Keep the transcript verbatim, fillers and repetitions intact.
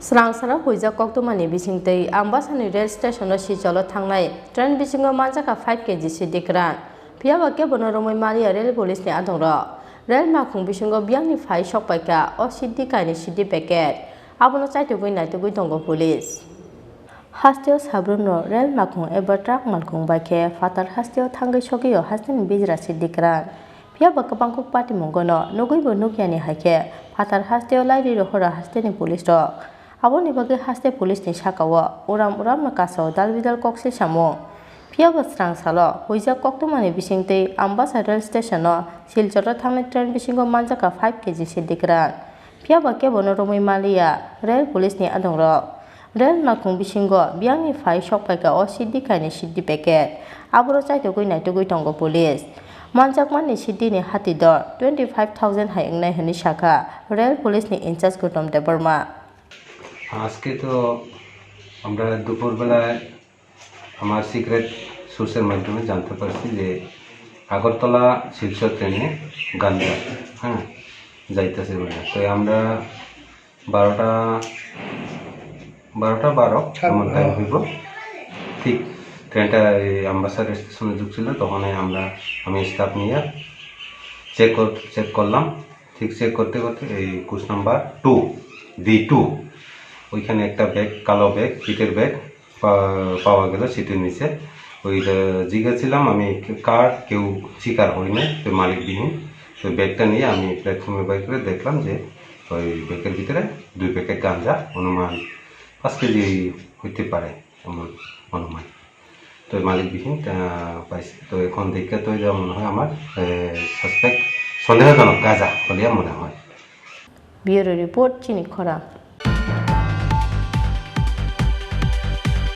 Srangsara huijak koktwmani bisingtwi Ambasani rail stationo Silcharo thangnai train bisingo manjakha five K G siddi kwran. Phiyaba kebono romwi maliya rail police ni adongrok. Rail makhung bisingo biyangni phai sokpaikha o siddi kainwi siddi packet. Abono chaitugwi naitugwi tongo police. Hasteo sabrumno rail makhung eba truck malkhung bai khe phatar hasteo thangwi sogwio hasteni bijra siddi kwran. Phiyaba kwbangkuk patimungono nugwibo nukyani hai khe phatar hasteo lairwi rohoro hasteni police rok. Aboni bagwi haste police ni sakao uram uramno kasao dalbidal kok se samung. Phiyaba srang salo huijak koktwmani bisingtwi Ambasa rail stationo Silcharo thangnai train bisingo manjakha five K G siddi kwran. Phiyaba kebono romwi maliya rail police ni adongrok. Rail makhung bisingo biyangni phai sokpaikha o siddi kainwi siddi packet. Aboro chaitugwi naitugwi tongo police. Manjakmani siddini hati dor twenty five thousand hai wngnai hwnwi sakha rail police ni incharge Gautam Debbarma. আজকে তো আমরা দুপুরবেলায় আমার সিক্রেট সোর্সের মাধ্যমে জানতে পারছি যে আগরতলা শিলচর ট্রেনে গাঞ্জা, হ্যাঁ, যাইতেছে বলে। তো আমরা বারোটা, বারোটা বারো এমন টাইম হইব, ঠিক ট্রেনটা এই আম্বাসা স্টেশনে ঢুকছিল। তখনই আমরা, আমি স্টাফ নিয়ে চেক কর-, চেক করলাম। ঠিক চেক করতে করতে এই coach number two, V two, ওইখানে একটা ব্যাগ, কালো ব্যাগ, পিঠের ব্যাগ পা-, পাওয়া গেল সিটের নিচে। ওই, আহ, জিজ্ঞাসা ছিলাম আমি, কার কেউ স্বীকার হয়নি, তো মালিকবিহীন। তো ব্যাগটা নিয়ে আমি প্ল্যাটফর্মে বার করে দেখলাম যে ওই ব্যাগের ভিতরে দুই প্যাকেট গাঞ্জা, অনুমান পাঁচ কেজি হইতে পারে এমন অনুমান। তো মালিকবিহীন, আহ, পাইছে। তো এখন দেখে তো এটা মনে হয় আমার, আহ, সাসপেক্ট, সন্দেহজনক গাঁজা বলিয়া মনে হয়। Bureau report, Chini Khorang.